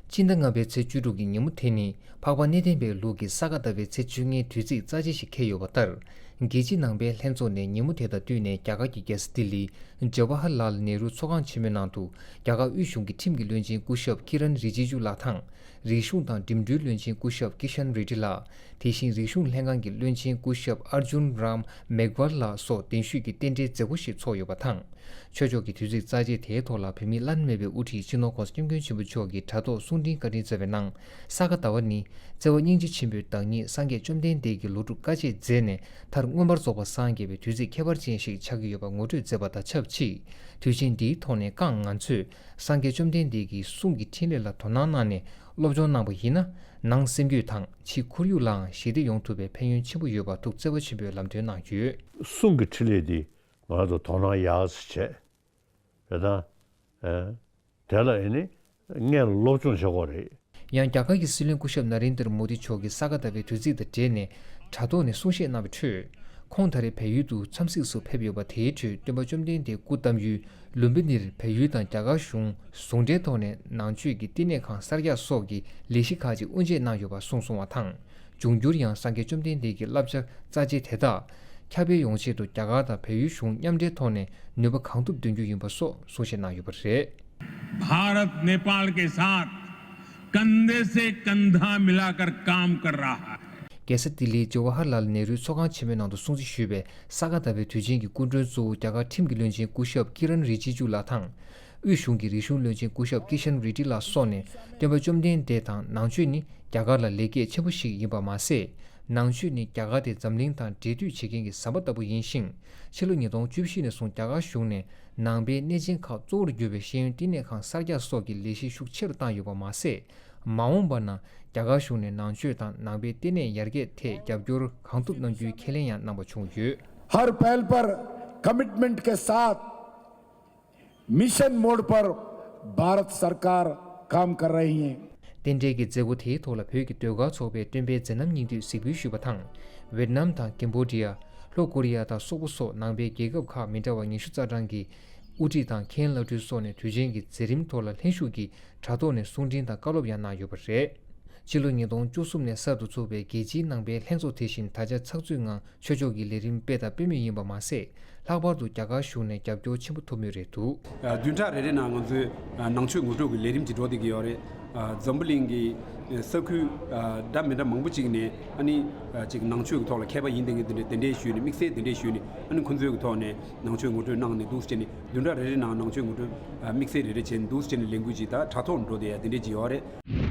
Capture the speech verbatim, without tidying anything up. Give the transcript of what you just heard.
སྤྱི་ཟླ་ལྔ་པའི་ཚེས་བཅུ་དྲུག་གི་ཉིན་མོ་དེ་ནི་འཕགས་པ་གནས་བརྟན་པའི་ལུགས་ཀྱི་ས་ག་ཟླ་བའི་ཚེས་བཅོ་ལྔའི་དུས་ཚིགས་རྩ་ཆེ་ཞིག་འཁེལ་ཡོད་པ་ལྟར། རྒྱལ་སྤྱིའི་ནང་པའི་ལྷན་ཚོགས་ནས་ཉིན་མོ་དེ་དང་བསྟུན་ནས་རྒྱ་གར་གྱི་རྒྱལ་ས་ལྡི་ལིའི་ཇ་ཝ་ཧར་ལཱལ་ནེ་རུ་ཚོགས་ཁང་ཆེན་མོའི་ནང་དུ་རྒྱ་གར་དབུས་གཞུང་གི་ཁྲིམས་ཀྱི་བློན་ཆེན་སྐུ་ཞབས་ཀི་རན་རི་ཇི་ཇུ་ལགས་དང་། རིག་གཞུང་དང་འགྲིམ་འགྲུལ་བློན་ཆེན་སྐུ་ཞབས་ཀི་ཤན་རེ་ཌི་ལགས། དེ་བཞིན་རིག་གཞུང་ལྷན་ཁང་གི་བློན་ཆེན་སྐུ་ཞབས་ཨར་ཇུན་རམ་མེག་ཝལ་ལགས་སོགས་གདན་ཞུས་ཀྱིས་རྟེན་འབྲེལ་མཛད་སྒོ་ཞིག་ཚོགས་ཡོད་པ་དང་། ཆོས་ཕྱོགས་ཀྱི་དུས་ཚིགས་རྩ་ཆེ་དེའི་ཐོག་ལ་བོད་མིའི་བླ་ན་མེད་པའི་དབུ་ཁྲིད་སྤྱི་ནོར་༸གོང་ས་༸སྐྱབས་མགོན་ཆེན་པོ་མཆོག་གིས་དྲ་ཐོག་གསུང་འཕྲིན་བཀའ་དྲིན་སྩལ་བའི་ནང་། ས་ག་ཟླ་བ་ནི་བརྩེ་བ་སྙིང་རྗེ་ཆེན་པོའི་བདག་ཉིད་སངས་རྒྱས་བཅོམ་ལྡན་འདས་ཀྱི་ལོ་དྲུག་དཀའ་སྤྱད་མཛད་ནས་མཐར་མངོན་པར་རྫོགས་པར་སངས་རྒྱས་པའི་དུས་ཚིགས་ཁྱད་པར་ཅན་ཞིག་ཆགས་ཀྱི་ཡོད་པ་ངོ་སྤྲོད་མཛད་པ་དང་ཆབས་ཅིག་དུས་ཆེན་འདིའི་ཐོག་ནས་རྐང་ང་ཚོས་སངས་རྒྱས་བཅོམ་ལྡན་འདས་ཀྱི་གསུང་གི་འཕྲིན་ལས་ལ་དོ་སྣང་གནང་ནས་སློབ་སྦྱོང་གནང་བ་ཡིན་ན། ནང་སེམས་རྒྱུད་དང་ཕྱི་ཁོར་ཡུག་ལའང་ཞི་བདེ་ཡོང་ཐུབ་པའི་ཕན་ཡོན་ཆེན་པོ་ཡོད་པ་ཐུགས་བརྩེ་བ་ཆེན་པོས་ལམ་སྟོན་གནང་ཡོད། གསུང་གི་འཕྲིན་ལས་འདི་ང་རང་ཚོ་དོ་སྣང་ཡག་ཙམ་བྱས། རེད་དང་། ཨེ། དེ་ལ་ཨེ་ནི་སྔོན་ལ་སློབ་སྦྱོང་བྱེད་དགོས་རེད། ཡང་རྒྱ་གར་གྱི་སྲིད་བློན་སྐུ་ཞབས་ན་རེན་དར་མོ་དི་མཆོག་གིས་ས་ག་ཟླ་བའི་དུས་ཚིགས་དང་འབྲེལ་ནས་དྲ་ཐོག་ནས་གསུང་བཤད་གནང་བའི་ཁྲོད། ཁོང་ད་རེས་བལ་ཡུལ་དུ་འཚམས་གཟིགས་སུ་ཕེབས་ཡོད་པ་དེའི་ཁྲོད་སྟོན་པ་བཅོམ་ལྡན་འདས་སྐུ་བལྟམས་ཡུལ་ལུམ་བི་ནིར་བལ་ཡུལ་དང་རྒྱ་གར་གཞུང་ཟུང་འབྲེལ་ཐོག་ནས་ནང་ཆོས་ཀྱི་བསྟི་གནས་ཁང་གསར་རྒྱག་སོགས་ཀྱི་ལས་གཞི་ཁག་ཅིག་དབུ་འབྱེད་གནང་ཡོད་པ་གསུངས་སོང་བ་དང་། འབྱུང་འགྱུར་ཡང་སངས་རྒྱས་བཅོམ་ལྡན་འདས་ཀྱི་བསླབ་བྱ་རྩ་ཆེ་དེ་དག་ཁྱབ་སྤེལ་ཡོང་ཆེད་དུ་རྒྱ་གར་དང་བལ་ཡུལ་གཞུང་མཉམ་འབྲེལ་ཐོག་ནས་ནུས་པ་གང་ཐུབ་འདོན་རྒྱུ་ཡིན་པ་སོགས་གསུང་བཤད་གནང་ཡོད་པ་རེད། भारत नेपाल के साथ कंधे से कंधा मिलाकर काम कर रहा है। རྒྱལ་ས་ལྡི་ལིའི་ཇ་ཝ་ཧར་ལཱལ་ནེ་རུའི་ཚོགས་ཁང་ཆེན་མོའི་ནང་དུ་སྲུང་བརྩི་ཞུས་པའི་ས་ག་ཟླ་བའི་དུས་ཆེན་གྱི་སྐུ་མགྲོན་གཙོ་བོ་རྒྱ་གར་ཁྲིམས་ཀྱི་བློན་ཆེན་སྐུ་ཞབས་ཀི་རན་རི་ཇི་ཇུ་ལགས་དང་། དབུས་གཞུང་གི་རིག་གཞུང་བློན་ཆེན་སྐུ་ཞབས་ཀི་ཤན་རེ་ཌི་ལགས་སོགས་ནས་སྟོན་པ་བཅོམ་ལྡན་འདས་དང་ནང་ཆོས་ནི་རྒྱ་གར་ལ་ལེགས་སྐྱེས་ཆེན་པོ་ཞིག་ཡིན་པ་མ་ཟད། ནང་ཆོས་ནི་རྒྱ་གར་དེ་འཛམ་གླིང་དང་འབྲེལ་མཐུད་བྱེད་མཁན་གྱི་ཟམ་པ་ལྟ་བུ་ཡིན་ཞིང་། ཕྱི་ལོ་ཉིས་སྟོང་བཅུ་བཞི་ནས་བཟུང་རྒྱ་གར་གཞུང་ནས་ནང་པའི་གནས་ཆེན་ཁག་གཙོ་བོར་གྱུར་པའི་ཤེས་ཡོན་བསྟི་གནས་ཁང་གསར་རྒྱག་སོགས་ཀྱི་ལས་གཞི་ཤུགས་ཆེ་རུ་བཏང་ཡོད་པ་མ་ཟད། མ་འོངས་པ་ན་རྒྱ་གར་གཞུང་ནས་ནང་ཆོས་དང་ནང་པའི་བསྟི་གནས་ཡར་རྒྱས་ཐད་རྒྱབ་སྐྱོར་གང་ཐུབ་གནང་རྒྱུའི་ཁས་ལེན་ཡང་གནང་བ་བྱུང་ཡོད། हर पहल पर कमिटमेंट के साथ मिशन मोड पर भारत सरकार काम कर रही है। རྟེན་འབྲེལ་གྱི་མཛད་སྒོ་དེའི་ཐོག་ལ་བོད་ཀྱི་ཟློས་གར་ཚོགས་པའི་སྟོན་པའི་མཛད་རྣམ་སྙིང་བསྡུས་གཟིགས་འབུལ་ཞུས་པ་དང་། ཝེད་ནམ་དང་ཀེམ་བོ་ཌི་ཡ། ལྷོ་ཀོ་རི་ཡ་དང་སོག་པོ་སོགས་ནང་པའི་རྒྱལ་ཁབ་ཁག་མི་འདྲ་བ་ཉི་ཤུ་རྩ་གྲངས་ཀྱི་དབུ་ཁྲིད་དང་མཁན་བླ་སྤྲུལ་སོགས་ནས་དུས་ཆེན་གྱི་མཛད་རིམ་ཐོག་ལ་ལྷན་ཞུགས་ཀྱིས་དྲ་ཐོག་ནས་གསུང་འཕྲིན་དང་བཀའ་སློབ་ཡང་གནང་ཡོད་པ་རེད། ཕྱི་ལོ་ཉིས་སྟོང་བཅུ་གསུམ་ནས་གསར་དུ་ཚུགས་པའི་རྒྱལ་སྤྱིའི་ནང་པའི་ལྷན་ཚོགས་དེ་བཞིན་ད་ཆ་ཚགས་ཚུད་ངང་ཆོས་ཕྱོགས་ཀྱི་ལས་རིམ་སྤེལ་དང་སྤེལ་མུས་ཡིན་པ་མ་ཟད། ལྷག་པར་དུ་རྒྱ་གར་གཞུང་ནས་རྒྱབ་སྐྱོར་ཆེན་པོ་ཐོབ་མུས་རེད་འདུག། བདུན་ཕྲག་རེ་རེ་ནང་ང་ཚོའི་ནང་ཆོས་ངོ་སྤྲོད་ཀྱི་ལས་རིམ་ཅིག་འགྲོ་བསྡད་ཀྱི་ཡོད་རེད། འཛམ་བུ་གླིང་གི་ས་ཁུལ་འདྲ་མི་འདྲ་མང་པོ་ཅིག་ནས་ཨ་ནི་ཅིག་ནང་ཆོས་ཀྱི་ཐོག་ལ་མཁས་པ་ཡིན་བསྡད་མཁན་དེ་འདྲས་གདན་འདྲེན་ཞུས་ནས་དམིགས་བསལ་གདན་འདྲེན་ཞུས་ནས་ཨ་ནི་ཁོང་ཚོའི་ཐོག་ནས་ནང་ཆོས་ངོ་སྤྲོད་གནང་ནས་འདུག་སེ་བྱས་ནས་བདུན་ཕྲག་རེ་རེ་ནང་ནང་ཆོས་ངོ་སྤྲོད་དམིགས་བསལ་རེ་རེ་བྱས་ནས་འདུག་སེ་བྱས་ནས་ལས་འགུལ་ཅིག་ད་དྲ་ཐོག་འགྲོ་བསྡད་ཡ་དེ་འདྲས་ཅིག་ཡོད་རེད།